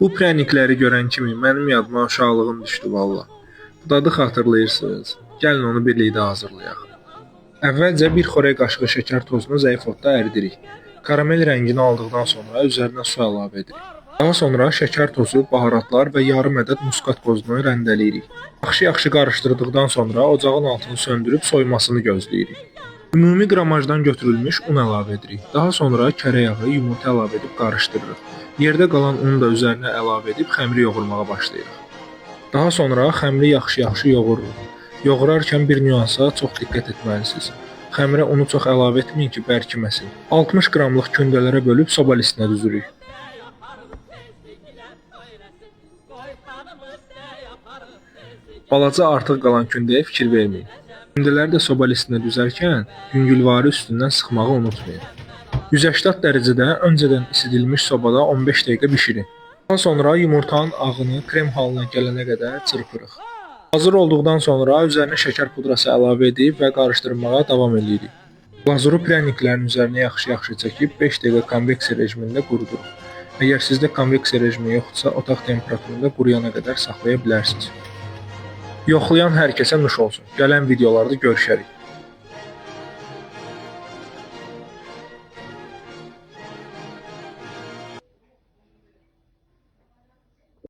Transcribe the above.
Bu prənikləri görən kimi mənim yadıma uşaqlığım düşdü valla. Bu dadı xatırlayırsınız. Gəlin onu birlikdə hazırlayaq. Əvvəlcə bir xörək qaşığı şəkər tozunu zəif odda əridirik. Karamel rəngini aldıqdan sonra üzərinə su əlavə edirik. Daha sonra şəkər tozu, baharatlar və yarım ədəd muskat qozunu rəndələyirik. Yaxşı-yaxşı qarışdırdıqdan sonra ocağın altını söndürüb soyumasını gözləyirik. Ümumi qramajdan götürülmüş un əlavə edirik. Daha sonra kərə yağı, yumurta əlavə edib qarışdırırıq. Yerdə qalan unu da üzərinə əlavə edib xəmiri yoğurmağa başlayırıq. Daha sonra xəmiri yaxşı-yaxşı yoğururuq. Yoğurarkən bir nüansa çox diqqət etməlisiniz. Xəmirə unu çox əlavə etməyin ki, bərkiməsin. 60 qramlıq kündələrə bölüb soba listinə düzürük. Balaca artıq qalan kündəyə fikir verməyin. Kündələri də soba listinə düzərkən yüngülvari üstündən sıxmağı unutmayın. 180 dərəcədə öncədən isidilmiş sobada 15 dəqiqə bişirin. Daha sonra yumurtanın ağını krem halına gələnə qədər çırpırıq. Hazır olduqdan sonra üzərinə şəkər pudrası əlavə edib və qarışdırmağa davam edirik. Glazuru prəniklərin üzərinə yaxşı-yaxşı çəkib 5 dəqiqə konveksiya rejimində quruduruq. Əgər sizdə konveksiya rejimi yoxdursa, otaq temperaturunda quruyana qədər saxlaya bilərsiniz. Yoxlayan hər kəsə nuş olsun. Gələn videolarda görüşərik.